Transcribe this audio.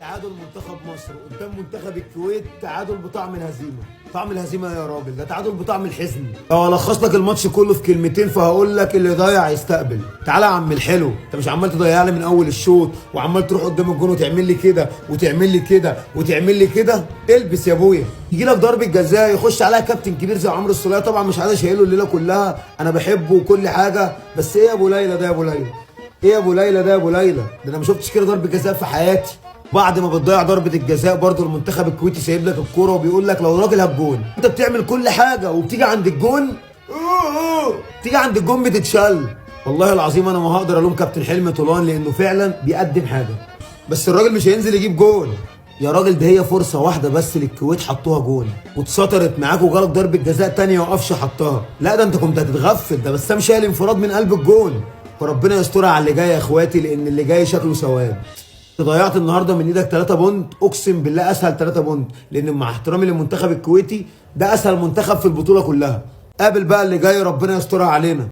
تعادل منتخب مصر قدام منتخب الكويت، تعادل بطعم الهزيمه. طعم الهزيمة يا راجل، ده تعادل بطعم الحزن. لو الخص لك الماتش كله في كلمتين فهقول لك اللي ضايع يستقبل. تعالى يا عم الحلو، انت مش عمال تضيع لي من اول الشوط وعمال تروح قدام الجون وتعمل لي كده وتعمل لي كده وتعمل لي كده. البس يا ابويا. يجي لك ضربه جزاء يخش عليها كابتن كبير زي عمرو السوليه، طبعا مش عايز اشيله الليلة كلها، انا بحبه وكل حاجه، بس ايه يا ابو ليلى ده يا ابو ليلى؟ ايه يا ابو ليلى ده يا ابو ليلى؟ ده انا ما شفتش كده ضربه جزاء في حياتي. بعد ما بتضيع ضربه الجزاء برضو المنتخب الكويتي سايب لك الكورة وبيقول لك لو راجل هات جون. انت بتعمل كل حاجة وبتيجي عند الجون، تيجي عند الجون بتتشل. والله العظيم انا ما هقدر الوم كابتن حلمي طولان لانه فعلا بيقدم حاجه، بس الراجل مش هينزل يجيب جون يا راجل. ده هي فرصة واحدة بس للكويت حطوها جون واتسطرت معاك وجالك ضربه جزاء تانية وقفشه حطها. لا ده انت كنت هتتغفل، ده بسام شايل انفراد من قلب الجون. فربنا يسترها على اللي جاي يا اخواتي، لان اللي جاي شكله سواد. ضيعت النهارده من ايدك 3 point، اقسم بالله اسهل 3 point، لان مع احترامي للمنتخب الكويتي ده اسهل منتخب في البطولة كلها. قابل بقى اللي جاي، ربنا يسترها علينا.